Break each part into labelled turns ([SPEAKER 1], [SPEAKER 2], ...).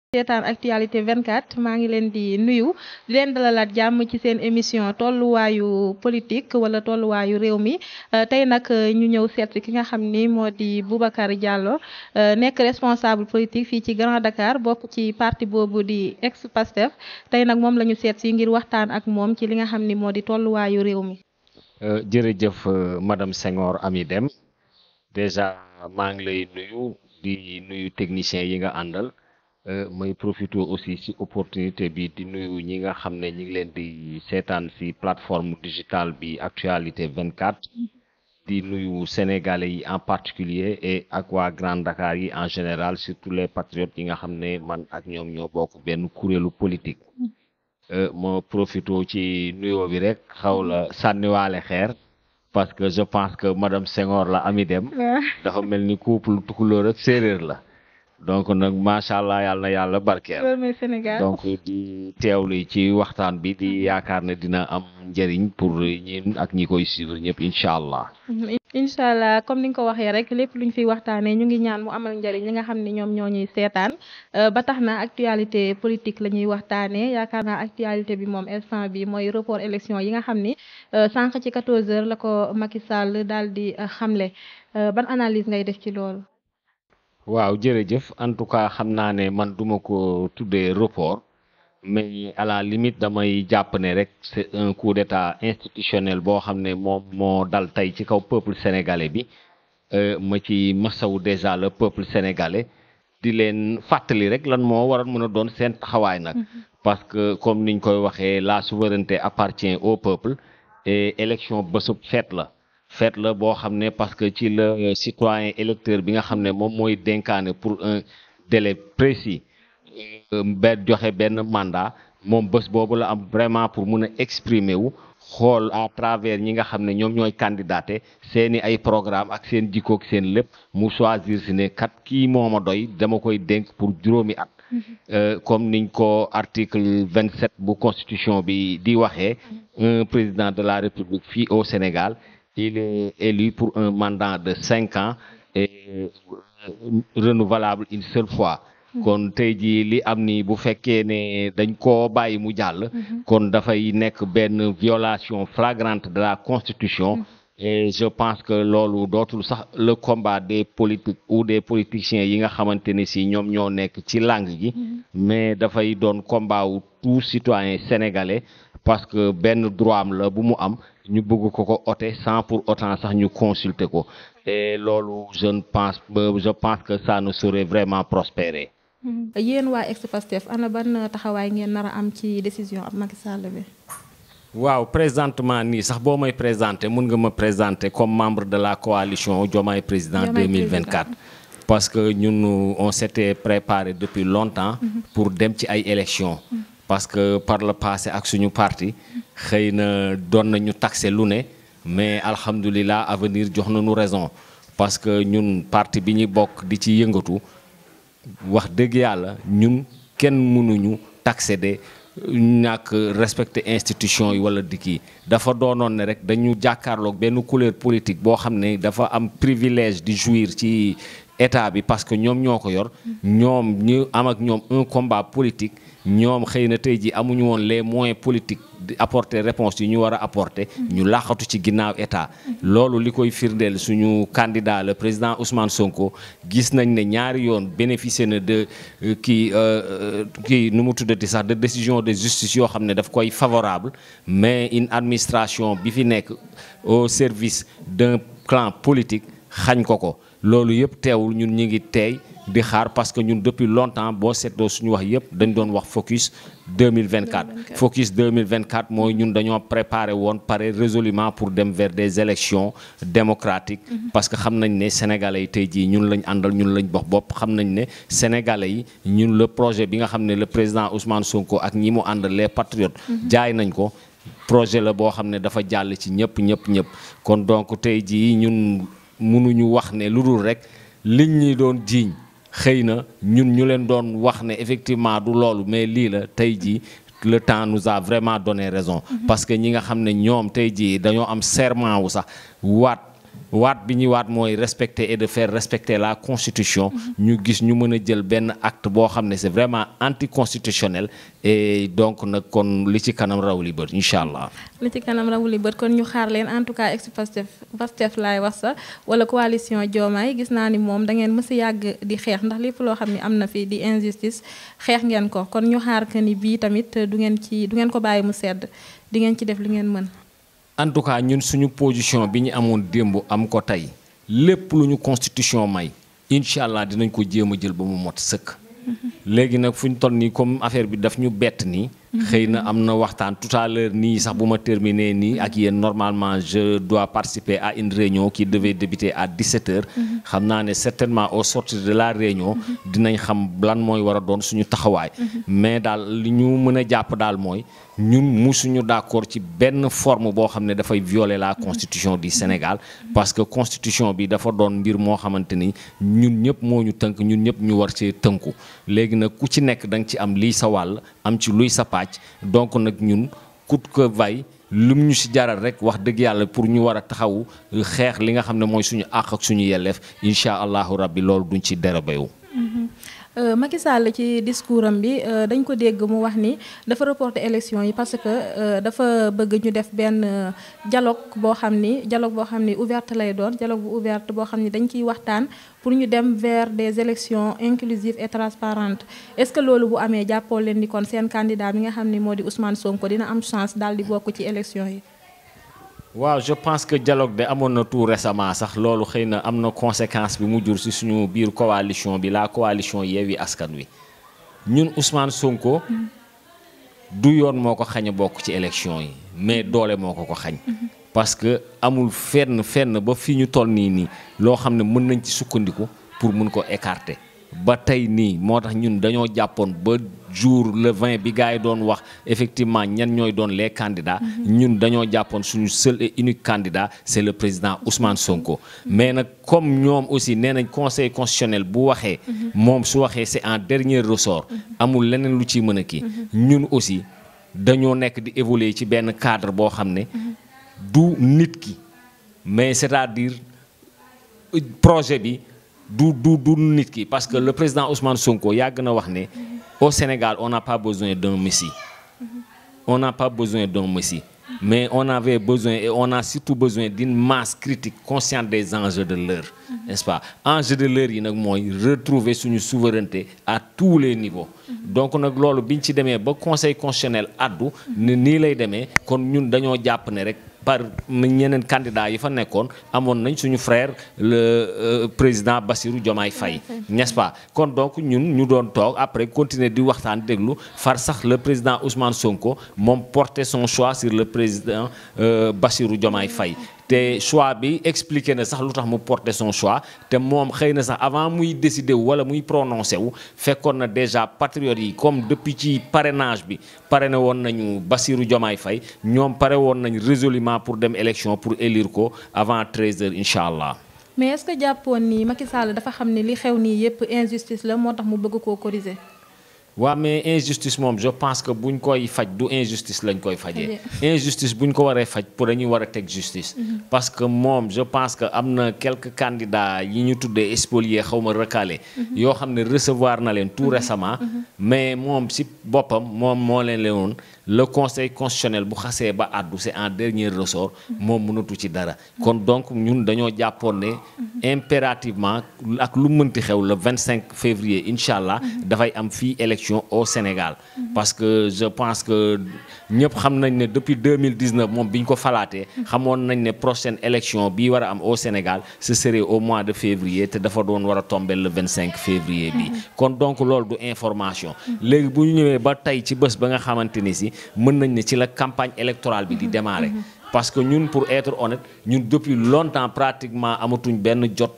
[SPEAKER 1] seetaan actualité 24 maa ngi leen di nuyu di leen dalalaat jàmm ci seen émission tolluwaayu politique wala tolluwaayu réew mi tey nag ñu ñëw seet ki nga xam ni moo di Boubacar Diallo nekk responsable politique fii ci Grand Dakar bokk ci parti boobu di ex-Pastef tey nag moom la ñu seet si ngir waxtaan ak moom ci li nga xam ni moo di tolluwaayu réew mi.
[SPEAKER 2] jërëjëf madame Senghor Ami Deme déjà maa ngi lay nuyu di nuyu technicien yi nga àndal. may profité aussi ci opportunité bi di nuyu ñi nga xam ne ñi ngi leen di seetaan ci plateforme digitale bi actualité 24 di nuyu sénégalais yi en particulier et ak waa Grand Dakar yi en général surtout les patriotes yi nga xam ne man ak ñoom ñoo bokk benn kuréelu politique moo profité ci nuyoo bi rek xaw la sànniwaale xeer parce que je pense que madame Senghor la Ami Deme dafa mel ni couple tukulóor ak séeréer la donc nag macha allah yàlla na yàlla barkeel donc di teewlu ci waxtaan bi di yaakaar ne dina am njëriñ pour ñin ak ñi koy suivre ñëpp incha allah.
[SPEAKER 1] incha allah comme ni nga ko waxee rek lépp luñ fiy waxtaanee ñu ngi ñaan mu amal njëriñ ñi nga xam ne ñoom ñoo ñuy seetaan ba tax na actualité politique la ñuy waxtaanee yaakaar naa actualité bi moom instant bi mooy report élection yi nga xam ni sànq ci 14h la ko Macky Sall daal di xamle ban analyse ngay def ci loolu.
[SPEAKER 2] waaw jërëjëf en tout cas xam naa ne man duma ko tuddee report mais à la limite damay jàpp ne rek c'est un coup d'état institutionnel boo xam ne moom moo dal tey ci kaw peuple sénégalais bi ma ci masawu déjà le peuple sénégalais di leen fàttali rek lan moo waroon mën a doon seen taxawaay nag parce que comme niñ koy waxee la souveraineté appartient au peuple et élection bésub fête la boo xam ne parce que ci le citoyen électeur bi nga xam ne moom mooy dénkaane pour un délai précis joxe benn mandat moom bés boobu la am vraiment pour mun a exprimer wu xool à travers ñi nga xam ne ñoom ñooy candidaté seeni ay programme ak seen jikkook seen lépp mu choisir si ne kat kii moo ma doy dama koy dénk pour juróomi at comme niñ ko article 27 bu constitution bi di waxee un président de la république fii au Sénégal il est élu pour un mandat de 5 ans et renouvelable une seule fois kon tey jii li am ni bu fekkee ne dañ koo bàyyi mu jàll kon dafay nekk benn violation flagrante de la constitution et je pense que loolu dootul sax le combat des politiques ou des politiciens yi nga xamante ne si ñoom ñoo nekk ci langue gi mais dafay doon combat wu tout citoyen sénégalais parce que benn droit am la bu mu am ñu bëgg ko ôter sans pour autant sax ñu consulter ko et loolu je pense que ça ne saurait vraiment prospérer.
[SPEAKER 1] yéen waa ex-Pastef ana ban taxawaay ngeen nar a am ci décision ab Macky Sall bi.
[SPEAKER 2] waaw présentement nii sax boo may présenté mun nga ma présenter comme membre de la coalition Diomaye Président 2024. parce que ñun on s'était préparé depuis longtemps pour dem ci ay élections. parce que par le passé ak suñu parti xëy na doon nañu taxé lu ne mais alhamdulilah avenir jox nañu raison parce que ñun parti bi ñuy bokk di ci yëngatu wax dëgg yàlla ñun kenn mënuñu taxé de ñàkk respecter institution yi wala di kii dafa doonoon ne rek dañu jàkkaarloog benn couleur politique boo xam ne dafa am privilège di jouir ci état bi parce que ñoom ñoo ko yor ñoom ñu am ak ñoom un combat politique ñoom xëy na tey ji amuñu woon les moyens politiques di apporter réponse yi ñu war a apporter ñu laaxatu ci ginnaaw état loolu li koy firndeel suñu candidat le président Ousmane Sonko gis nañ ne ñaari yoon bénéficier na de kii nu mu tuddati sax de décision de justice yoo xam ne daf koy favorable mais une administration bi fi nekk au service d'un clan politique xañ ko loolu yëpp teewul ñun ñi ngi teey di xaar parce que ñun depuis longtemps boo seetloo suñu wax yëpp dañ doon wax focus 2024 focus 2024 mooy ñun dañoo préparé woon pare résolument pour dem vers des élections démocratiques parce que xam nañ ne sénégalais yi tey jii ñun lañ àndal ñun lañ bokk bopp xam nañ ne sénégalais yi ñun le projet bi nga xam ne le président Ousmane Sonko ak ñi mu àndal les patriotes jaay nañ ko projet la boo xam ne dafa jàll ci ñëpp kon donc tey jii ñun mënuñu wax ne lu dul rek liñ ñi doon jiiñ xëy na ñun ñu leen doon wax ne effectivement du loolu mais lii la tey jii le temps nous a vraiment donné raison parce que ñi nga xam ne ñoom tey jii dañoo am serment wu sax waat waat bi ñuy waat mooy respecter et de faire respecter la constitution. ñu gis ñu mën a jël benn acte boo xam ne c'est vraiment anticonstitutionnel et donc nag kon li ci kanam raw li bët incha allah.
[SPEAKER 1] li ci kanam raw li bët kon ñu xaar leen en tout cas ex-Pastef laay wax sax wala coalition Diomaye gis naa ni moom da ngeen mës a yàgg di xeex ndax lépp loo xam ne am na fi di injustice xeex ngeen ko kon ñu xaar que ni bii tamit du ngeen ko bàyyi mu sedd di ngeen ci def li ngeen mën.
[SPEAKER 2] en tout cas ñun suñu position bi ñu amoon démb am ko tey lépp lu ñu constitution may incha allah dinañ ko jéem a jël ba mu mot sëkk. léegi nag fu ñu toll nii comme affaire bi daf ñu bett nii. xëy na am na waxtaan tout à l'heure nii sax bu ma terminer nii ak yéen normalement je dois participer à une réunion qui devait débuter à 17h. xam naa ne certainement au sortir de la réunion. dinañ xam lan mooy war a doon suñu taxawaay. mais daal li ñu mën a jàpp daal mooy ñun musuñu d'accord ci benn forme boo xam ne dafay violer la constitution du Sénégal. parce que constitution bi dafa doon mbir moo xamante ni ñun ñëpp moo ñu tënk ñun ñëpp ñu war cee tënku léegi nag ku ci nekk da nga ci am lii sa wàll am ci luy sa pàcc donc nag ñun coûte que vaille lum ñu si jaral rek wax dëgg yàlla pour ñu war a taxawu xeex li nga xam ne mooy suñu àq ak suñu yelleef incha allahu rabbi loolu duñ ci dérébéwu.
[SPEAKER 1] Macky Sall ci discours am bi dañ ko dégg mu wax ni dafa reporter élection yi parce que dafa bëgg ñu def benn dialogue boo xam ni ouverte lay doon dialogue bu ouverte boo xam ni dañ ciy waxtaan pour ñu dem vers des élections inclusives et transparentes est-ce que loolu bu amee jàppoo leen ni kon seen candidat bi nga xam ni moo di Ousmane Sonko dina am chance daal di bokk ci élection yi.
[SPEAKER 2] waaw je pense que dialogue de amoon na tout récemment sax loolu xëy na am na conséquence bi mu jur ci suñu biir coalition bi la coalition Yewwi Askan Wi ñun Ousmane Sonko du yoon moo ko xañ a bokk ci élection yi mais doole moo ko xañ parce que amul fenn ba fii ñu toll nii loo xam ne mën nañ ci sukkandiku pour mun ko écarter ba tey nii moo tax ñun dañoo jàppoon ba jour le 20 bi gars yi doon wax effectivement ñan ñooy doon les candidats ñun dañoo jàppoon suñu seul et unique candidat c'est le président Ousmane Sonko mais nag comme ñoom aussi nee nañ conseil constitutionnel bu waxee moom su waxee c'est en dernier ressort amul leneen lu ciy mën a kii ñun aussi dañoo nekk di évoluer ci benn cadre boo xam ne du nit ki mais c'est-à-dire projet bi du nit ki parce que le président Ousmane Sonko yàgg na wax ne au Sénégal on n'a pas besoin d'un messie mais on avait besoin et on a surtout besoin d'une masse critique consciente des enjeux de l'heure n'est-ce pas enjeu de l'heure yi nag mooy retrouver suñu souveraineté à tous les niveaux donc nag loolu biñ ci demee ba conseil constitutionnel addu ne nii lay demee kon ñun dañoo jàpp ne rek par ñeneen candidat yi fa nekkoon amoon nañ suñu frère le président Bassirou Diomaye Faye n'est-ce pas kon donc ñun ñu doon toog après continuer di waxtaan déglu far sax le président Ousmane Sonko moom porter son choix sur le président Bassirou Diomaye Faye te choix bi expliqué na sax lu tax mu porter son choix te moom xëy na sax avant muy décider wu wala muy prononcé wu fekkoon na déjà patriotes yi comme depuis ci parrainage bi parrainé woon nañu Bassirou Diomaye Faye ñoom pare woon nañ résolument pour dem élection pour élire ko avant 13h incha allah.
[SPEAKER 1] mais est-ce que jàppoon ni Macky Sall dafa xam ni li xew nii yépp injustice la moo tax mu bëgg koo corriger.
[SPEAKER 2] waaw mais injustice moom je pense que buñ koy faj du injustice lañ koy fajee injustice buñ ko waree faj pour dañuy war a teg justice parce que moom je pense que am na quelques candidats yi ñu tuddee spoliés xaw ma recalés yoo xam ne recevoir na leen tout récemment mais moom si boppam moom moo leen leenoon le conseil constitutionnel bu xasee ba àddu c'est en dernier ressort moom mënatu ci dara kon donc ñun dañoo jàppoon ne impérativement ak lu mënti xew le 25 février incha allah dafay am fii élection au Sénégal parce que je pense que ñëpp xam nañ ne depuis 2019 moom bi ñu ko falaatee xamoon nañ ne prochaine élection bii war a am au Sénégal ce serait au mois de février te dafa doon war a tomber le 25 février bi kon donc loolu du information léegi bu ñu ñëwee ba tey ci bés ba nga xamante ni si mën nañ ne ci la campagne électorale bi di démarrer parce que ñun pour être honnête ñun depuis longtemps pratiquement amatuñ benn jot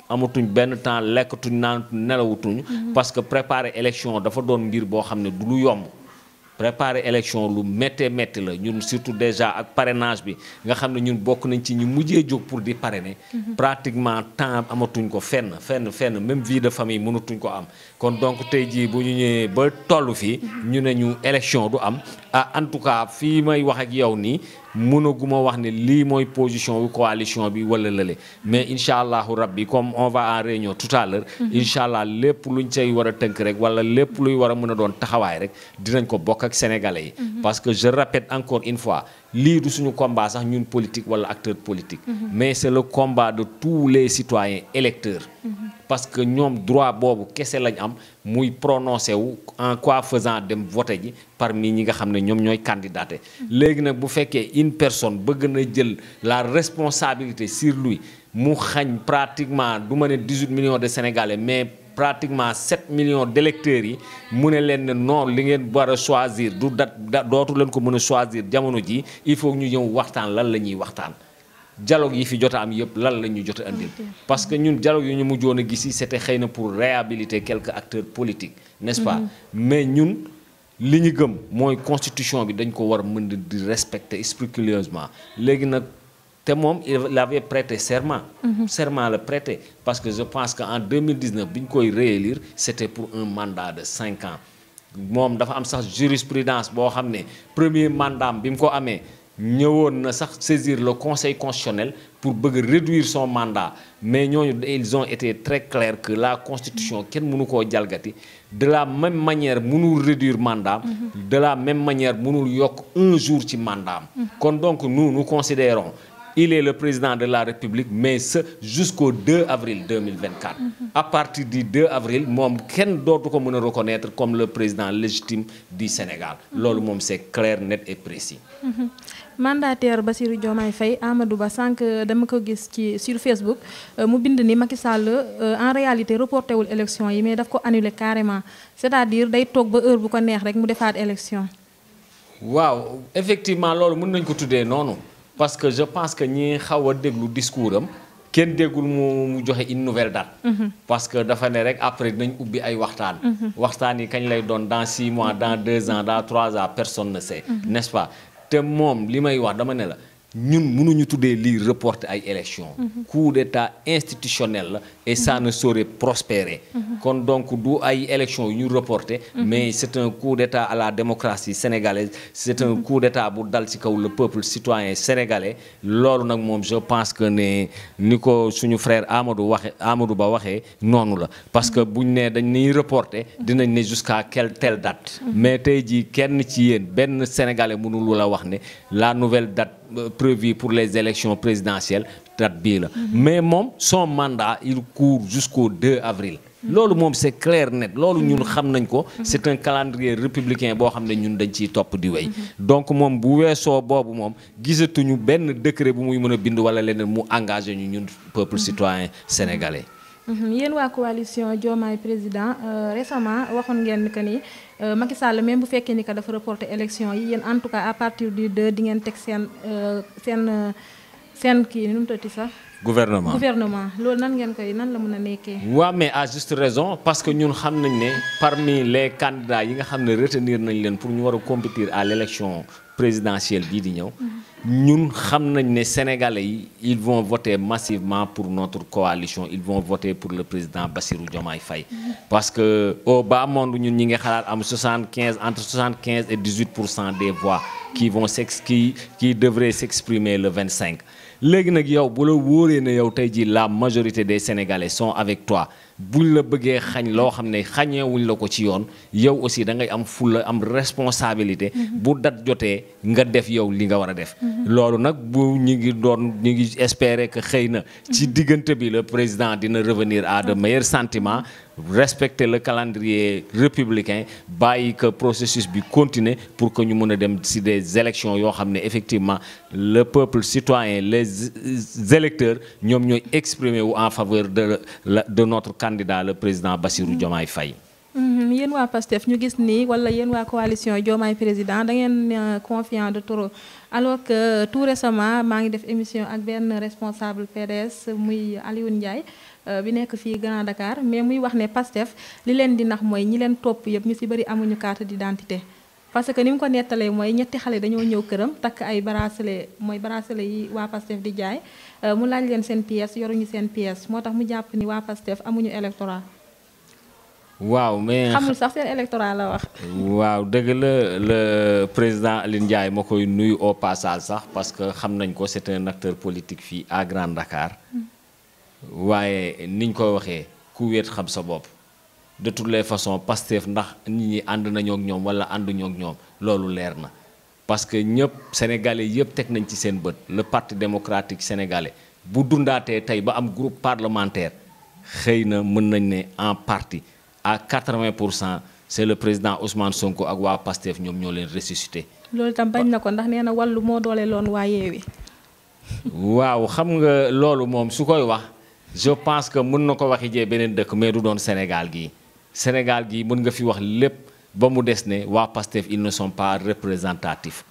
[SPEAKER 2] amatuñ benn temps lekkatuñ naan nelawutuñ parce que préparer élection dafa doon mbir boo xam ne du lu yomb préparer élection lu méttee métti la ñun surtout déjà ak parrainage bi nga xam ne ñun bokk nañ ci ñu mujjee jóg pour di parrainer pratiquement temps amatuñ ko fenn même vie de famille mënatuñ ko am kon donc tey jii bu ñu ñëwee ba toll fii ñu ne ñu élection du am ah en tout cas fii may wax ak yow nii mënaguma wax ne lii mooy position wu coalition bi wala lële mais incha allahu rabbi comme on va en réunion tout à l'heure incha allah lépp luñ cay war a tënk rek wala lépp luy war a mën a doon taxawaay rek dinañ ko bokk ak sénégalais yi. parce que je répète encore une fois lii du suñu combat sax ñun politique wala acteur politique. mais c'est le combat de tous les citoyens électeurs. parce que ñoom droit boobu kese lañ am muy prononcé wu en quoi faisant dem voter ji parmi ñi nga xam ne ñoom ñooy candidaté. léegi nag bu fekkee une personne bëgg na jël la responsabilité sur lui mu xañ pratiquement du ma ne 18 millions de Sénégalais mais pratiquement 7 millions d'électeurs yi mu ne leen ne non li ngeen war a choisir du dootu leen ko mën a choisir jamono ji il faut ñu ñëw waxtaan lan la ñuy waxtaan. dialogue yi fi jot a am yëpp lan la ñu jot a andil parce que ñun dialogue yu ñu mujjoon a gis yi c'était xëy na pour réhabiliter quelques acteurs politiques n'est-ce pas mais ñun li ñu gëm mooy constitution bi dañ ko war a mën di respecter scrupuleusement léegi nag te moom il avait prêté serment serment la prêté parce que je pense que en 2019 bi ñu koy réélire c'était pour un mandat de 5 ans moom dafa am sax jurisprudence boo xam ne premier mandat bi mu ko amee ñëwoon na sax saisir le conseil constitutionnel pour bëgg réduire son mandat mais ñooñu ils ont été très clairs que la constitution kenn mënu koo jalgati de la même manière mënul réduire mandat de la même manière mënul yokk un jour ci mandat kon donc nous considérons il est le président de la République mais ce jusqu'au 2 avril 2024 à partir du 2 avril moom kenn dootu ko mën a reconnaître comme le président légitime du Sénégal loolu moom c'est clair net et précis.
[SPEAKER 1] Mandataire Bassirou Diomaye Faye Amadou Ba sànq dama ko gis ci sur Facebook mu bind ni Macky Sall en réalité reporté wul élection yi mais daf ko annulé carrément c'est-à-dire day toog ba heure bu ko neex rek mu defaat élection.
[SPEAKER 2] waaw effectivement loolu mën nañ ko tuddee noonu parce que je pense que ñi xaw a déglu discours am kenn déggul mu joxe une nouvelle date. parce que dafa ne rek après dinañ ubbi ay waxtaan. waxtaan yi kañ lay doon dans 6 mois dans 2 ans dans 3 ans personne ne sait. n'est-ce pas te moom li may wax dama ne la ñun mënuñu tuddee lii reporter ay élections. coup d'état institutionnel la et ça ne saurait prospérer. kon donc du ay élections yu ñu reporter. mais c'est un coup d'état à la démocratie sénégalaise c'est un coup d'état bu dal ci kaw le peuple citoyen sénégalais loolu nag moom je pense que ne ni ko suñu frère Amadou Ba waxee noonu la parce que buñ ne dañ niy reporter dinañ ne jusqu'à telle date. mais tey jii kenn ci yéen benn sénégalais mënul la wax ne la nouvelle date prévue pour les élections présidentielles date bii la mais moom son mandat il court jusqu'au 2 avril loolu moom c'est clair net loolu ñun xam nañ ko c'est un calendrier républicain boo xam ne ñun dañ ciy topp di wéy donc moom bu weesoo boobu moom gisatuñu benn décret bu muy mën a bind wala leneen mu engagé ñu ñun peuple citoyen sénégalais.
[SPEAKER 1] yéen waa coalition Diomaye président récemment waxoon ngeen que ni Macky Sall même bu fekkee ni que dafa reporter élection yi yéen en tout cas à partir du 2 di ngeen teg seen kii nu mu tëtti sax. gouvernement loolu nan la mën a nekkee.
[SPEAKER 2] waaw mais à juste raison parce que ñun xam nañ ne parmi les candidats yi nga xam ne retenir nañ leen pour ñu war a compétir à l'élection présidentielle bii di ñëw. ñun xam nañ ne Sénégalais yi ils vont voter massivement pour notre coalition ils vont voter pour le président Bassirou Diomaye Faye. parce que au bas monde ñun ñi ngi xalaat am entre 75 et 18% des voix qui devraient s'exprimer le 25. léegi nag yow bu la wóoree ne yow tey jii la majorité des Sénégalais sont avec toi buñ la bëggee xañ loo xam ne xañeewuñ la ko ci yoon yow aussi da ngay am fulla am responsabilité bu dat jotee nga def yow li nga war a def loolu nag bu ñu ngi espérer que xëy na ci diggante bi le président dina revenir à de meilleurs sentiments respecter le calendrier républicain bàyyi que processus bi continuer pour que ñu mën a dem ci des élections yoo xam ne effectivement le peuple citoyen les électeurs ñoom ñooy exprimer wu en faveur de notre candidat le président Bassirou Diomaye Faye.
[SPEAKER 1] yéen waa PASTEF ñu gis nii wala yéen waa coalition Diomaye président da ngeen confiant de trop alors que tout récemment maa ngi def émission ak benn responsable PDS muy Alioune Ndiaye bi nekk fii Grand Dakar mais muy wax ne PASTEF li leen di nax mooy ñi leen topp yëpp ñu ci bari amuñu carte d'identité parce que ni mu ko nettalee mooy ñetti xale dañoo ñëw këram takk ay bracelet yi waa PASTEF di jaay mu laaj leen seen pièce yoruñu seen pièce moo tax mu jàpp ni waa PASTEF amuñu électorat.
[SPEAKER 2] waaw mais
[SPEAKER 1] xamul sax seen électorat la wax.
[SPEAKER 2] waaw dëgg la le président Aline Ndiaye ma koy nuyu au passage sax parce que xam nañ ko c'est un acteur politique fii à Grand Dakar waaye niñ koy waxee ku wéet xam sa bopp de toutes les façons Pastef ndax nit ñi ànd nañoo ak ñoom wala ànduñoo ak ñoom loolu leer na parce que ñëpp sénégalais yëpp teg nañ ci seen bët le parti démocratique sénégalais bu dundaatee tey ba am groupe parlementaire xëy na mën nañ ne en partie à 80% c'est le président Ousmane Sonko ak waa Pastef ñoom ñoo leen ressuscité.
[SPEAKER 1] loolu itam bañ na ko ndax nee na wàllu moo doole loon waa Yewwi.
[SPEAKER 2] waaw xam nga loolu moom su koy wax je pense que mën na ko waxi jee beneen dëkk mais du doon Sénégal gii Sénégal gii mën nga fi wax lépp ba mu des ne waa Pastef ils ne sont pas représentatifs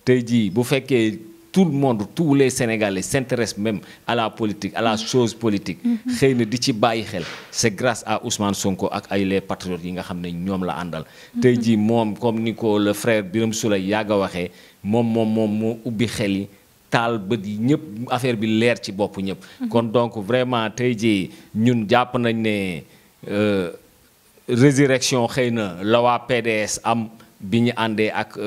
[SPEAKER 2] tey jii bu fekkee tout le monde tous les Sénégalais s'intéressent même à la politique à la chose politique xëy na di ci bàyyi xel c'est grâce à Ousmane Sonko ak ay les patriotes yi nga xam ne ñoom la àndal tey jii moom comme ni ko le frère Birame Souleye yàgg a waxee moom moo ubbi xel yi taal bët yi ñëpp affaire bi leer ci bopp ñëpp kon donc vraiment tey jii ñun jàpp nañ ne résurrection xëy na la waa PDS am bi ñu àndee ak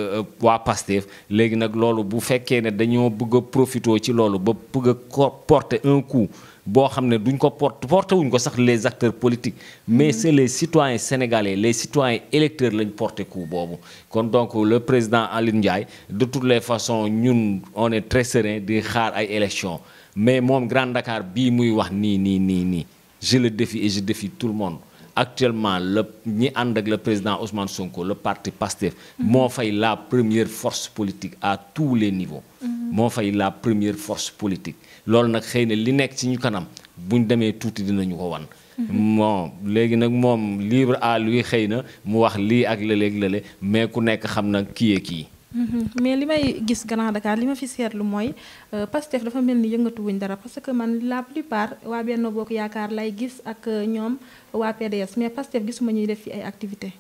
[SPEAKER 2] waa Pastef léegi nag loolu bu fekkee ne dañoo bëgg a profité ci loolu ba bëgg a porter un coup boo xam ne duñ ko porté wuñ ko sax les acteurs politiques mais c'est les citoyens sénégalais les citoyens électeurs lañ porté coup boobu kon donc le président Aline Ndiaye de toutes les façons ñun on est très serein di xaar ay élections mais moom Grand Dakar bii muy wax nii je le défie et je défie tout le monde actuellement ñi ànd ak le président Ousmane Sonko le parti Pastef moo fay la première force politique à tous les niveaux moo fay la première force politique loolu nag xëy na li nekk ci ñu kanam buñ demee tuuti dinañu ko wan bon léegi nag moom libre à lui xëy na mu wax lii ak lële mais ku nekk xam na kii
[SPEAKER 1] mais li may gis Grand Dakar li ma fi seetlu mooy Pastef dafa mel ni yëngatu wuñ dara parce que man la plupart waa Benno Bokk Yaakaar lay gis ak ñoom waa PDS mais Pastef gisuma ñuy def fi ay activités.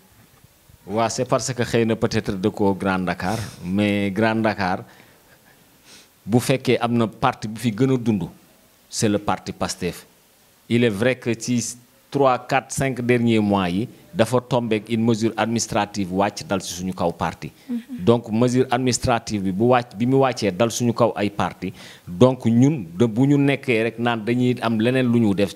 [SPEAKER 2] waaw c'est parce que xëy na peut-être dëkkoo Grand Dakar mais Grand Dakar bu fekkee am na parti bu fi gën a dund c'est le parti Pastef il est vrai que ci 3 4 5 derniers mois yi dafa tombé une mesure administrative wàcc dal ci suñu kaw parti donc mesure administrative bi bi mu wàccee dal suñu kaw ay parti donc ñun bu ñu nekkee rek naan dañuy am leneen lu ñu def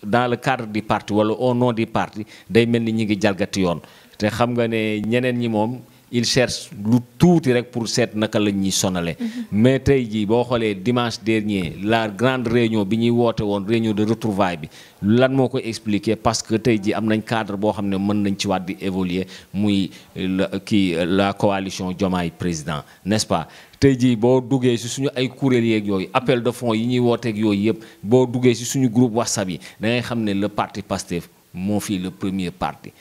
[SPEAKER 2] dans le cadre du parti wala au nom du parti day mel ni ñi ngi jalgati yoon te xam nga ne ñeneen ñi moom il cherche lu tuuti rek pour seet naka la ñuy sonale mais tey jii boo xoolee dimanche dernier la grande réunion bi ñuy woote woon réunion de retrouvailles bi lan moo koy expliquer parce que tey jii am nañ cadre boo xam ne mën nañ ci waat di évoluer muy la coalition Diomaye président n'est-ce pas tey jii boo duggee ci suñu ay kuréel yeeg yooyu appel de fonds yi ñuy wooteeg yooyu yëpp boo duggee ci suñu groupe WhatsApp yi da ngay xam ne le parti Pastef moo fii le premier parti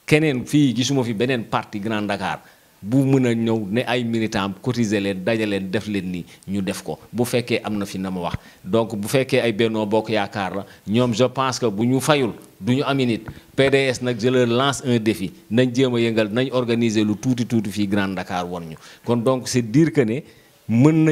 [SPEAKER 2] keneen fii gisuma fi beneen parti Grand Dakar bu mën a ñëw ne ay militants cotiser leen dajaleen def leen ni ñu def ko bu fekkee am na fi na ma wax donc bu fekkee ay Benno Bokk Yaakaar la ñoom je pense que bu ñu fayul du ñu ami nit PDS nag je leur lance un défi nañ jéem a yëngal nañ organiser lu tuuti fii Grand Dakar won ñu kon donc c'est dire que ne mën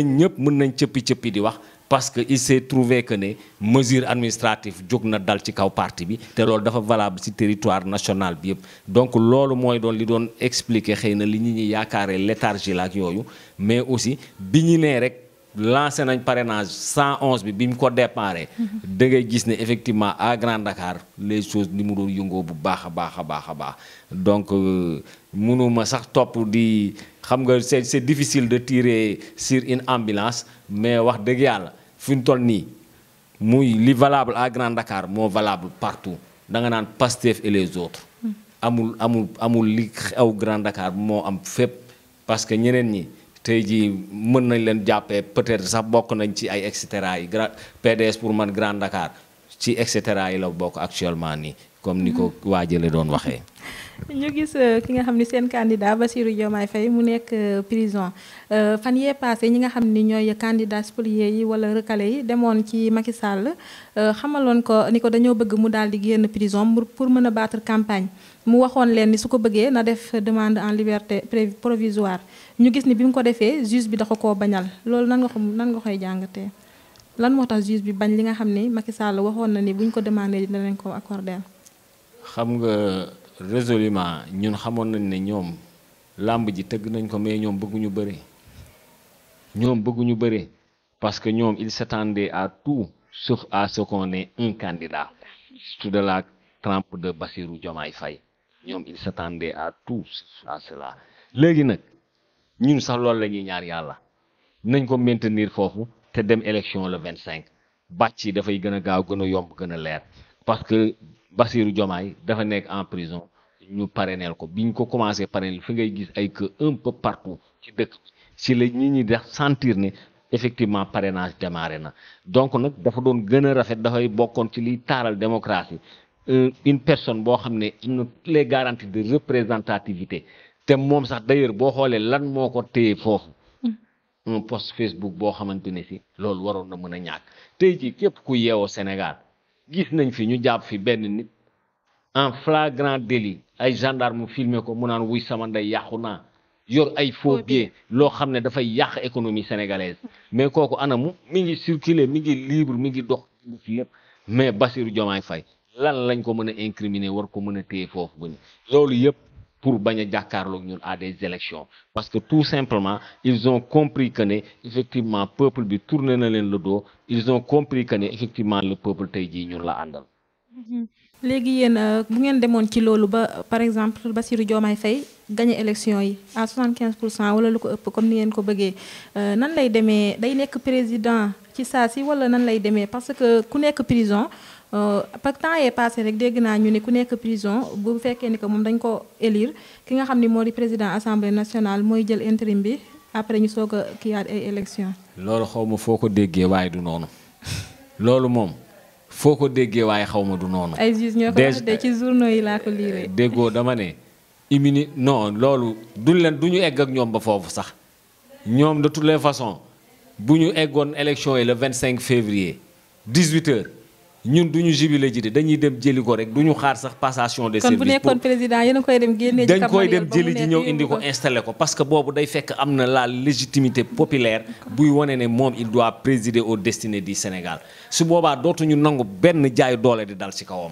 [SPEAKER 2] nañ cëppi di wax parce que il s'est trouvé que ne mesure administrative jóg na dal ci kaw parti bi te loolu dafa valable ci territoire national bi yëpp donc loolu mooy doon li doon expliquer xëy na li nit ñi yaakaaree léthargie la ak yooyu mais aussi bi ñu nee rek lancé nañ parrainage 111 bi mu ko déparé da ngay gis ne effectivement à Grand Dakar les choses ni mu doon yëngoo bu baax a baax donc mënuma sax topp di xam nga c'est difficile de tirer sur une ambulance mais wax dëgg yàlla fi ñu toll nii muy li valable à Grand Dakar moo valable partout da nga naan Pastef et les autres amul li xew Grand Dakar moo am fépp parce que ñeneen ñi tey jii mën nañ leen jàppee peut-être sax bokk nañ ci ay et cetera yi PDS pour man Grand Dakar ci et cetera yi la bokk actuellement nii comme ni ko waajale doon waxee.
[SPEAKER 1] ñu gis ki nga xam ni seen candidat Bassirou Diomaye Faye mu nekk prison fan yee passé ñi nga xam ni ñooy candidats spoliés yi wala recalés yi demoon ci Macky Sall xamaloon ko ni ko dañoo bëgg mu daal di génn prison pour mën a battre campagne mu waxoon leen ni su ko bëggee na def demande en liberté provisoire ñu gis ni bi mu ko defee juge bi dafa koo bañal loolu nan nga koy jàngatee lan moo tax juge bi bañ li nga xam ni Macky Sall waxoon na ni buñ ko demandé dinañ ko accorder.
[SPEAKER 2] xam nga résolument ñun xamoon nañ ne ñoom làmb ji tëgg nañ ko mais ñoom bëgguñu bëre. ñoom bëgguñu bëre parce que ñoom ils s'attendaient à tout sauf à ce qu'on ait un candidat surtout de la trempe de Bassirou Diomaye Faye ñoom ils s'attendaient à tout sauf à cela léegi nag ñun sax loolu la ñuy ñaar yàlla nañ ko maintenir foofu te dem élection le 25 bàcc yi dafay gën a gaaw gën a yomb gën a leer parce que Bassirou Diomaye dafa nekk en prison ñu parrainel ko bi ñu ko commencé parrainel fi ngay gis ay que un peu partout ci dëkk si la nit ñi def sentir ne effectivement parrainage démarré na donc nag dafa doon gën a rafet dafay bokkoon ci liy taaral démocratie une personne boo xam ne am na toutes les garanties de représentativité te moom sax d'ailleurs boo xoolee lan moo ko téye foofu un post Facebook boo xamante ne si loolu waroon na mën a ñàkk tey jii képp ku yeewoo Sénégal gis nañ fi ñu jàpp fi benn nit en flagrant délit ay gendarme filmé ko mu naan wuy sama ndey yàqu naa yor ay faux billets loo xam ne dafay yàq économie sénégalaise mais kooku anamu mi ngi circuler mi ngi libre mi ngi dox fi lépp mais Bassirou Diomaye Faye lan lañ ko mën a incriminer war ko mën a téye foofu ba ni loolu yëpp pour bañ a jàkkaarloog ñun à des élections parce que tout simplement ils ont compris que ne effectivement peuple bi tourné na leen le dos ils ont compris que ne effectivement le peuple tey jii ñun la àndal.
[SPEAKER 1] léegi yéen bu ngeen demoon ci loolu ba par exemple Bassirou Diomaye Faye gagné élection yi à 75% wala lu ko ëpp comme ni ngeen ko bëggee nan lay demee day nekk président ci saa si wala nan lay demee parce que ku nekk prison par temps yee passé rek dégg naa ñu ne ku nekk prison bu fekkee ni que moom dañ ko élire ki nga xam ni moo di président assemblée nationale mooy jël intérim bi après ñu soog a kiyaat ay élection
[SPEAKER 2] loolu xaw ma foo ko déggee waaye du noonu loolu moom. foo ko déggee waaye xaw ma du noonu.
[SPEAKER 1] ay juges ñoo ko wax de ci journaux yi laa ko liiree.
[SPEAKER 2] déggoo dama ne immunité non loolu du ñu egg ak ñoom ba foofu sax ñoom de toutes les façons bu ñu eggoon élection yi le 25 février 18h ñun du ñu jubilé ji de dañuy dem jëli ko rek du ñu xaar sax passation de service.
[SPEAKER 1] kon bu nekkoon président yéen a koy dem génnee ci
[SPEAKER 2] dañ koy dem jëli ji ñëw indi ko installé ko parce que boobu day fekk am na la légitimité populaire buy wane ne moom il doit présider aux destinées du Sénégal su boobaa dootuñu nangu benn jaay doole di dal ci kawam.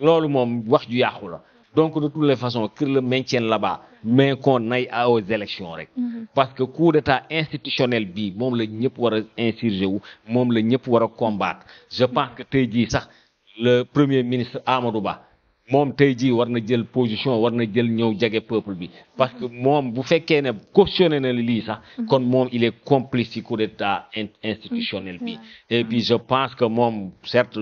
[SPEAKER 2] loolu moom wax ju yàqu la donc de toutes les façons que le maintienne là-bas mais qu'on aille aux élections rek. parce que coup d'état institutionnel bii moom la ñëpp war a insurger wu moom la ñëpp war a combattre je pense que tey jii sax le premier ministre Amadou Ba moom tey jii war na jël position war na jël ñëw jege peuple bi parce que moom bu fekkee ne cautionné na lii sax kon moom il est complice ci coup d'état institutionnel bi et puis je pense que moom certes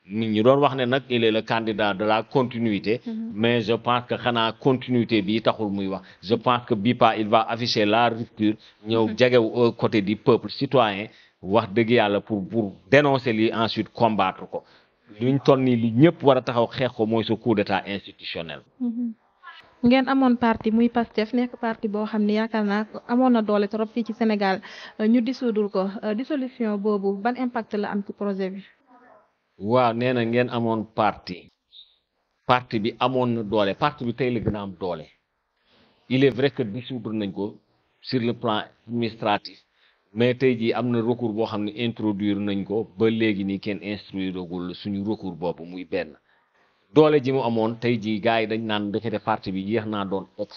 [SPEAKER 2] nit ñi doon wax ne nag il est le candidat de la continuité mais je pense que xanaa continuité bi taxul muy wax je pense que bii pas il va afficher la rupture ñëw jegew aux côtés du peuple citoyen wax dëgg yàlla pour dénoncer lii ensuite combattre ko luñ toll nii li ñëpp war a taxaw xeex ko mooy ce coup d'état institutionnel.
[SPEAKER 1] ngeen amoon parti muy Pastef nekk parti boo xam ne yaakaar naa amoon na doole trop fii ci Sénégal ñu dissoudre ko dissolution boobu ban impact la am ci projet bi.
[SPEAKER 2] waaw nee na ngeen amoon parti bi amoon na doole parti bi tey la gën a am doole il est vrai que dissoudre nañ ko sur le plan administratif mais tey jii am na recours boo xam ne introduire nañ ko ba léegi nii kenn instruiragul suñu recours boobu muy benn doole ji mu amoon tey jii gars yi dañ naan ndekete parti bi yéex naa doon ex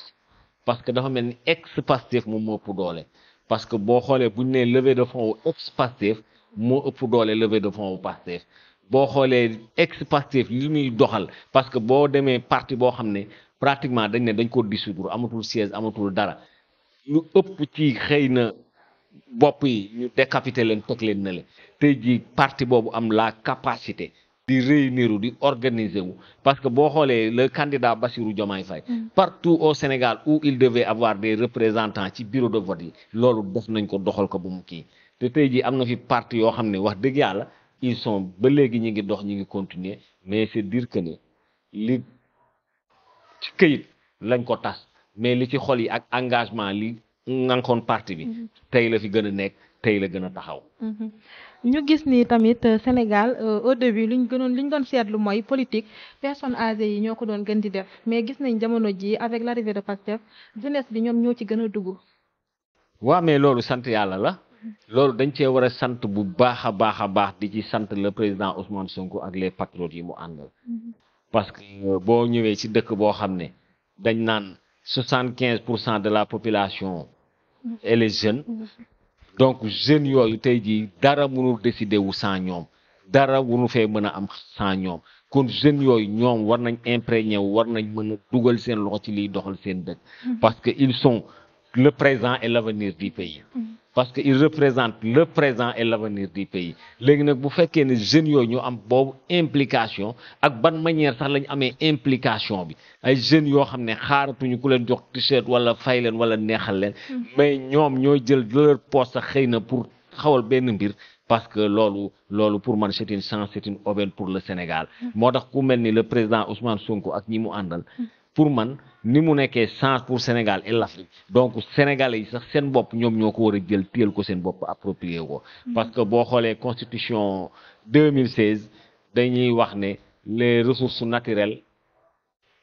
[SPEAKER 2] parce que dafa mel ni ex Pastef moom moo ëpp doole parce que boo xoolee bu ñu nee levée de fonds wu ex Pastef moo ëpp doole levée de fonds wu Pastef boo xoolee ex Pastef li muy doxal parce que boo demee parti boo xam ne pratiquement dañ ne dañ ko dissoudre amatul siège amatul dara lu ëpp ci xëy na bopp yi ñu décapité leen teg leen na le tey jii parti boobu am la capacité di réunir di organiser wu parce que boo xoolee le candidat Bassirou Diomaye Faye partout au Sénégal où il devait avoir des représentants ci bureau de vote yi loolu def nañ ko doxal ko bu mu kii te tey jii am na fi parti yoo xam ne wax dëgg yàlla ils sont ba léegi ñi ngi dox ñi ngi continuer mais c'est dire que ne li ci këyit lañ ko tas mais li ci xol yi ak engagement li ngankoon parti bi tey la fi gën a nekk tey la gën a taxaw.
[SPEAKER 1] ñu gis ni tamit Sénégal au début liñ doon seetlu mooy politique personnes âgées yi ñoo ko doon gën di def mais gis nañ jamono ji avec l'arrivée de Pastef jeunesse bi ñoom ñoo ci gën a dugg.
[SPEAKER 2] waaw mais loolu sant yàlla la. loolu dañ cee war a sant bu baax a baax di ci sant le président Ousmane Sonko ak les patriotes yi mu àndal parce que boo ñëwee ci dëkk boo xam ne dañ naan 75% de la population et les jeunes donc jeunes yooyu tey jii dara mënul décider wu sans ñoom dara mënu fee mën a am sans ñoom kon jeunes yooyu ñoom war nañ imprégné wu war nañ mën a dugal seen loxo ci liy doxal seen dëkk parce que ils sont le présent et l'avenir du pays parce que ils représentent le présent et l'avenir du pays léegi nag bu fekkee ne jeunes yooyu ñu am boobu implication ak ban manière sax lañ amee implication bi ay jeunes yoo xam ne xaaratuñu ku leen jox t-shirt wala fay leen wala neexal leen mais ñoom ñooy jël leur poste sax xëy na pour xawal benn mbir parce que loolu pour man c'est une chance c'est une aubaine pour le Sénégal moo tax ku mel ni le président Ousmane Sonko ak ñi mu àndal pour man ni mu nekkee chance pour Sénégal et l'Afrique donc sénégalais yi sax seen bopp ñoom ñoo ko war a jël téel ko seen bopp approprié ko parce que boo xoolee constitution 2016 dañuy wax ne les ressources naturelles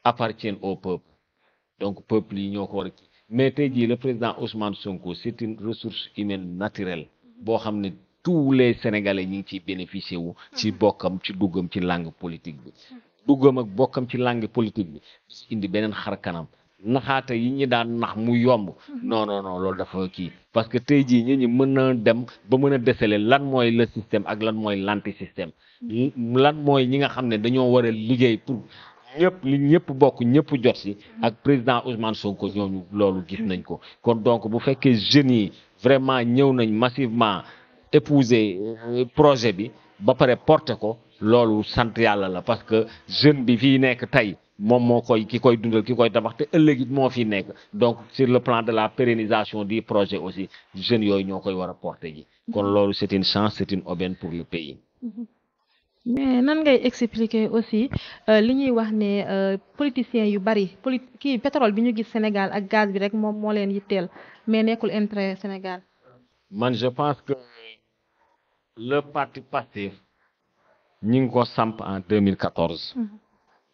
[SPEAKER 2] appartiennent au peuple donc peuple yi ñoo ko war a kii mais tey jii le président Ousmane Sonko c'est une ressource humaine naturelle boo xam ne tous les sénégalais ñi ngi ciy bénéficier wu ci bokkam ci duggam ci langue politique bi duggam ak bokkam ci langue politique bi ci indi beneen xar kanam naxaate yi ñi daan nax mu yomb non loolu dafa kii parce que tey jii ñi mën na dem ba mën a déceler lan mooy le système ak lan mooy l'anti système lan mooy ñi nga xam ne dañoo war a liggéey pour ñëpp li ñëpp bokk ñëpp jot si ak président Ousmane Sonko ñooñu loolu gis nañ ko kon donc bu fekkee jeunes yi vraiment ñëw nañ massivement épouser projet bi ba pare porter ko loolu sant yàlla la parce que jeune bi fii nekk tey moom moo koy ki koy dundal ki koy tabax te ëllëg it moo fi nekk donc sur le plan de la pérennisation du projet aussi jeunes yooyu ñoo koy war a porter ji kon loolu c'est une chance c'est une aubaine pour le pays.
[SPEAKER 1] mais nan ngay expliquer aussi li ñuy wax ne politiciens yu bari kii pétrole bi ñu gis Sénégal ak gaz bi rek moom moo leen yitteel mais nekkul intérêt Sénégal.
[SPEAKER 2] man je pense que le parti Pastef ñi ngi ko samp en 2014.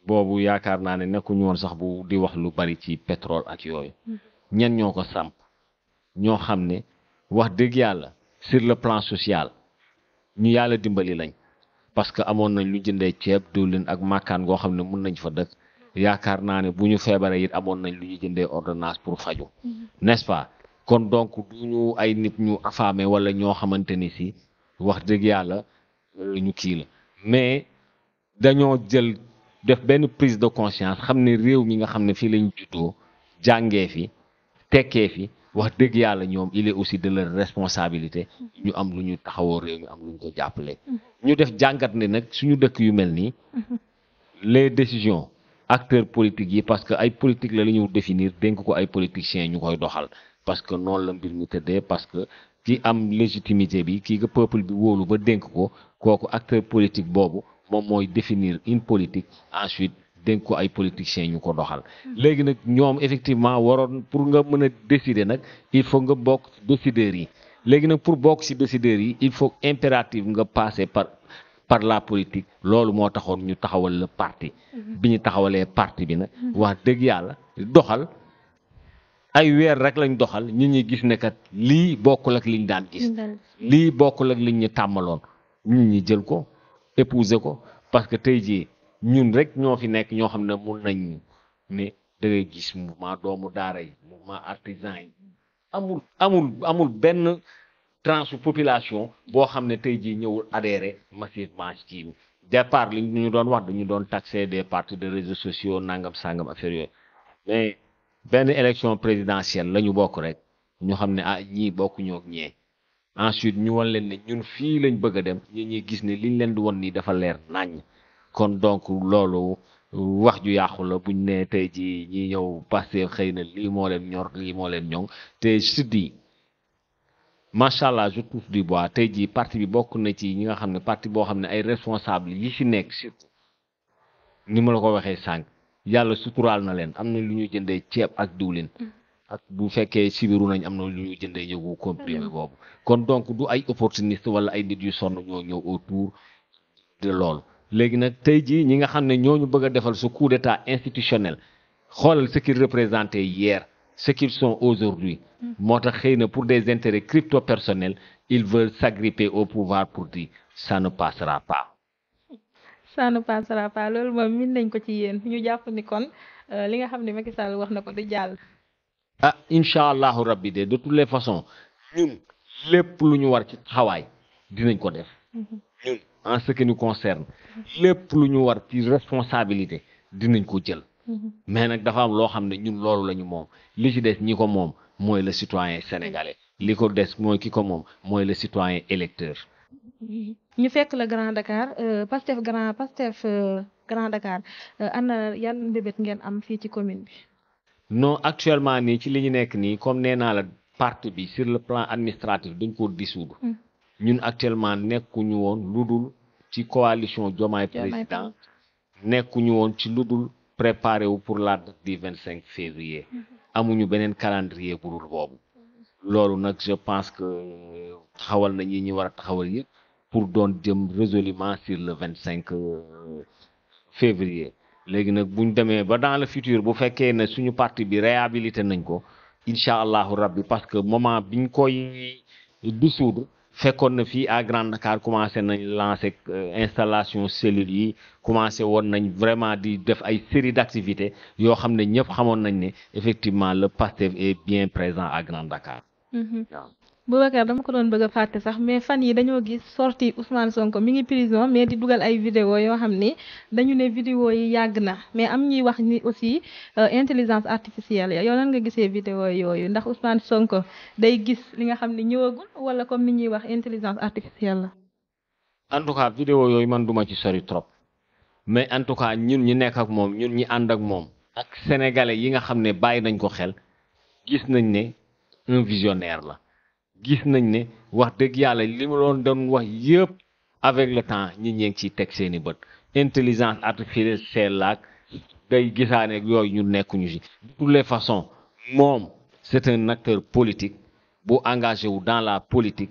[SPEAKER 2] boobu yaakaar naa ne nekkuñu woon sax bu di wax lu bari ci pétrole ak yooyu. ñan ñoo ko samp ñoo xam ne wax dëgg yàlla sur le plan social ñu yàlla dimbali lañ. parce que amoon nañ lu jëndee ceeb diwlin ak makkaan goo xam ne mun nañ fa dëkk yaakaar naa ne bu ñu feebaree it amoon nañ lu ñu jëndee ordonnance pour faju n'est-ce pas kon donc du ñu ay nit ñu affamé wala ñoo xamante ni si wax dëgg yàlla ñu kii la mais dañoo jël def benn prise de conscience xam ne réew mi nga xam ne fii lañ juddoo jàngee fi tekkee fi wax dëgg yàlla ñoom il est aussi de leur responsabilité ñu am lu ñu taxawoo réew mi am lu ñu ko jàppale ñu def jàngat ne nag suñu dëkk yu mel nii les décisions acteurs politiques yi parce que ay politique la ñu définir dénk ko ay politiciens ñu koy doxal parce que noonu la mbir mi tëddee parce que ki am légitimité bi kii nga peuple bi wóolu ba dénk ko kooku acteur politique boobu moom mooy définir une politique ensuite dénk ko ay politiciens ñu ko doxal léegi nag ñoom effectivement waroon pour nga mën a décider nag il faut nga bokk ci décideurs yi léegi nag pour bokk ci décideurs yi il faut impératif nga passer par la politique loolu moo taxoon ñu taxawal le parti bi ñu taxawalee parti bi nag wax dëgg yàlla doxal ay weer rek lañ doxal nit ñi gis ne kat lii bokkul ak liñ daan gis lii bokkul ak liñ ñu tàmmaloon nit ñi jël ko épouser ko parce que tey jii ñun rek ñoo fi nekk ñoo xam ne mun nañ ne da ngay gis mouvement doomu daara yi mouvement artisan yi amul benn tranche population boo xam ne tey jii ñëwul adhéré massivement ci départ li ñu doon wax dañu doon taxer des partis de réseaux sociaux nangam sangam affaire yooyu mais benn élection présidentielle la ñu bokk rek ñu xam ne ñii bokkuñoo ak ñee ensuite ñu wan leen ne ñun fii lañ bëgg a dem ñi gis ne liñ leen di won nii dafa leer naññ kon donc loolu wax ju yàqu la buñ ne tey ji ñi ñëw Pastef xëy na lii moo leen ñor lii moo leen ñoŋ te je dis macha allah je touche du bois tey ji parti bi bokk na ci ñi nga xam ne parti boo xam ne ay responsable yi ci nekk surtout ni ma la ko waxee sànq yàlla suturaal na leen am na lu ñuy jëndee ceeb ak diwlin ak bu fekkee sibiru nañ am na lu ñuy jëndee yëgu comprimé boobu kon donc du ay opportuniste wala ay nit yu sonn ñoo ñëw autour de loolu léegi nag tey jii ñi nga xam ne ñooñu bëgg a defal ce coup d'état institutionnel xoolal ce qu'ils représentaient hier ce qu'ils sont aujourd'hui moo tax xëy na pour des intérêts crypto personnels ils veulent s'agripper au pouvoir pour dire ça ne passera pas.
[SPEAKER 1] ça ne passera pas loolu moom min nañ ko ci yéen ñu jàpp ni kon li nga xam ne Macky Sall wax na ko du jàll.
[SPEAKER 2] ah incha allahu rabbi de toutes les façons ñun lépp lu ñu war ci taxawaay dinañ ko def ñun en ce qui nous concerne lépp lu ñu war ci responsabilité dinañ ko jël mais nag dafa am loo xam ne ñun loolu la ñu moom li ci des ñi ko moom mooy le citoyen sénégalais li ko des mooy ki ko moom mooy le citoyen électeur.
[SPEAKER 1] ñu fekk la Grand Dakar Pastef Grand Dakar ana yan mbébét ngeen am fii ci commune bi.
[SPEAKER 2] non actuellement nii ci li ñu nekk nii comme nee naa la parti bi sur le plan administratif dañ ko dissoudre ñun actuellement nekkuñu woon lu dul ci coalition Diomaye président nekkuñu woon ci lu dul préparé wu pour la date du 25 février amuñu beneen calendrier bu dul boobu loolu nag je pense que taxawal na ñi ñu war a taxawal yëpp pour doon jëm résolument sur le 25 février léegi nag buñ demee ba dans le futur bu fekkee ne suñu parti bi réhabilité nañ ko incha allahu rabbi parce que moment biñ koy dissoudre fekkoon na fii à Grand Dakar commencé nañ lancer installation cellules yi commencé woon nañ vraiment di def ay série d'activités yoo xam ne ñëpp xamoon nañ ne effectivement le Pastef est bien présent à Grand Dakar. waaw.
[SPEAKER 1] Boubacar dama ko doon bëgg a fàtte sax mais fan yi dañoo gis sorti Ousmane Sonko mi ngi prison mais di dugal ay vidéo yoo xam ni dañu ne vidéo yi yàgg na mais am ñuy wax ni aussi intelligence artificielle yow nan nga gisee vidéo yooyu ndax Ousmane Sonko day gis li nga xam ni ñëwagul wala comme ni ñuy wax intelligence artificielle la.
[SPEAKER 2] en tout cas vidéo yooyu man duma ci sori trop mais en tout cas ñun ñi nekk ak moom ñun ñi ànd ak moom ak sénégalais yi nga xam ne bàyyi nañ ko xel gis nañ ne un visionnaire la. gis nañ ne wax dëgg yàlla li mu doon wax yëpp avec le temps ñi ngi ciy teg seeni bët intelligence artificielle laak day gisaane yooyu ñu nekkuñu ci de toutes les façons moom c'est un acteur politique bu engagé wu dans la politique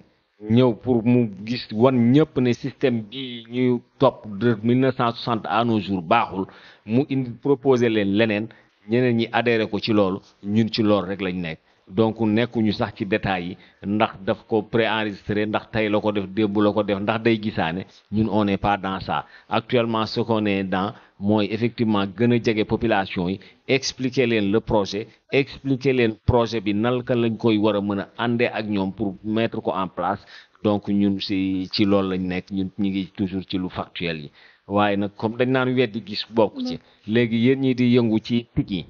[SPEAKER 2] ñëw pour mu gis wan ñëpp ne système bi ñuy topp de 1960 à nos jours baaxul mu indi proposé leen leneen ñeneen ñi adhéré ko ci loolu ñun ci loolu rek lañ nekk. donc nekkuñu sax ci détails yi ndax daf ko préenregistré ndax tey la ko def démb la ko def ndax day gisaane ñun on n'est pas dans ça actuellement ce qu'on est dans mooy effectivement gën a jege population yi expliquer leen le projet expliquer leen projet bi naka lañ koy war a mën a àndee ak ñoom pour mettre ko en place donc ñun ci loolu lañ nekk ñun ñu ngi toujours ci lu factuel yi waaye nag comme dañ naan weddi gis bokk ci léegi yéen ñi di yëngu ci TIC yi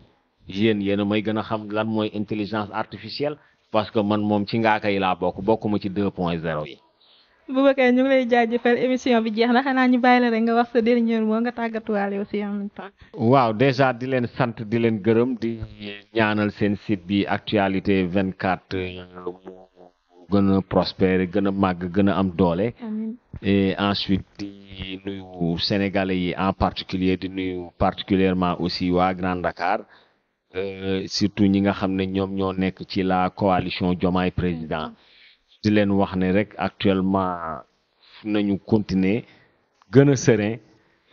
[SPEAKER 2] yéen a may gën a xam lan mooy intelligence artificielle parce que man moom ci ngaaka yi laa bokkuma ci 2.0 yi.
[SPEAKER 1] Boubacar ñu ngi lay jaajëfal émission bi jeex na xanaa ñu bàyyi la rek nga wax sa dernier mot nga tàggatuwaale aussi en même temps.
[SPEAKER 2] waaw déjà di leen sant di leen gërëm di ñaanal seen site bi actualité 24 mu gën a prospérer gën a màgg gën a am doole.
[SPEAKER 1] amiin
[SPEAKER 2] et ensuite di nuyu sénégalais yi en particulier di nuyu particulièrement aussi waa Grand Dakar. surtout ñi nga xam ne ñoom ñoo nekk ci la coalition Diomaye président di leen wax ne rek actuellement nañu continuer gën a serein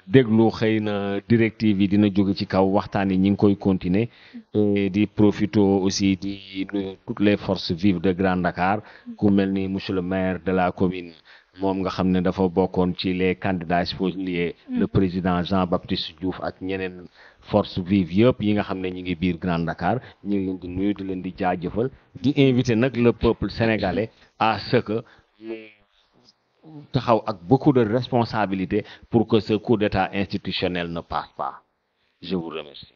[SPEAKER 2] déglu xëy na directive yi dina jóge ci kaw waxtaan yi ñi ngi koy continuer et di profiter aussi di nuyu toutes les forces vives de Grand Dakar ku mel ni monsieur le maire de la commune moom nga xam ne dafa bokkoon ci les candidats spoliés le président Jean-Baptiste Diouf ak ñeneen force vive yëpp yi nga xam ne ñi ngi biir Grand Dakar ñu ngi leen di nuyu di leen di jaajëfal di inviter nag le peuple sénégalais à ce que mu taxaw ak beaucoup de responsabilité pour que ce coup d'état institutionnel ne passe pas je vous remercie.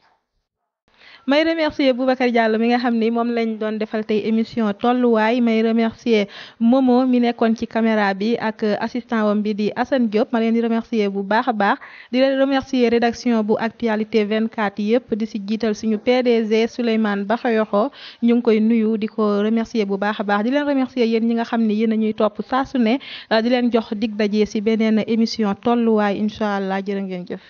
[SPEAKER 1] may remercier Boubacar Diallo mi nga xam ni moom lañ doon defal tey émission tolluwaay may remercier Momo mi nekkoon ci caméra bi ak assistant wam bi di Assane Diop ma leen di remercier bu baax a baax di leen remercier rédaction bu actualité 24 yëpp di si jiital suñu PDG Souleymane Bakhayoxo ñu ngi koy nuyu di ko remercier bu baax a baax di leen remercier yéen ñi nga xam ni yéen a ñuy topp saa su ne di leen jox dig daje si beneen émission tolluwaay incha allah jërë ngeen jëf.